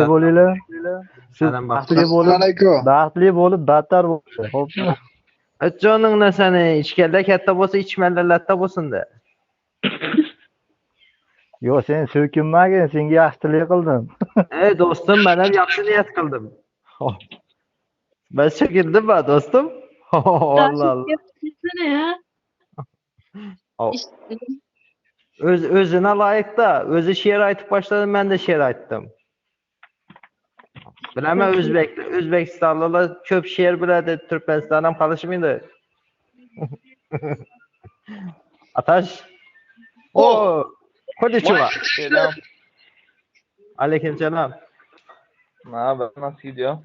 Bolýarlar. Siz Selam bagtly bolup, Aleyküm. bagtly bolup battar bolun. Hopmy? Et canın seni içkelle katta bolsa içmelle latta bolsun de. Yo sen sökünmagin, senga yaxshilik qildim. Ey dostum ben hem yaxşı niyet kıldım. Hop. Ben çekildim ben dostum. Allah Allah. Yapsana ya. O- İşte, Öz, özüne layık da özü şiir aytıp başladım ben de şiir ayttım. Bilemem Özbek, Özbekistanlılar köp şiir biledi Türkmenistan'dan kalışmıydı. Ataş. O. Konnichiwa. Selam. Aleykümselam. Ne haber? Nasıl gidiyor?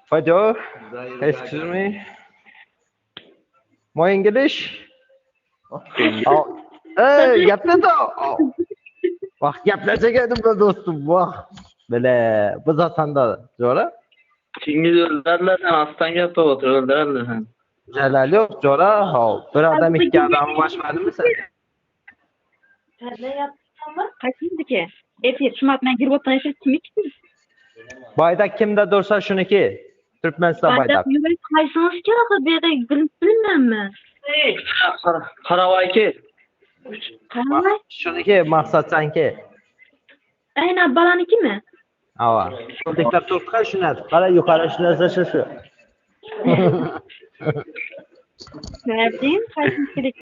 Fado. Excuse me. My English? Oh. Ey, gapla da. Oh. Bak gaplaşa geldim be dostum. Bak. Böyle bu zaten da Cora. Çingiz öldürürler sen aslan gel otur öldürürler sen. Celal yok Cora. Ha, bir adam iki adam başmadı mı sen? ne yaptın mı? Kaçıncı ki? Efir, şumat ben girip otan efir kimi ki? Baydak kimde dursa şuniki. Türkmenistan baydak. Baydak kaysınız ki akı bir de bilip bilmem mi? Karavayki. Karavay. Şuniki maksat sanki. Aynen balaniki mi? Ava. Şuradaki turtka şuna. Kara yukarı şuna şu şu. Verdiğim kaysınız ki?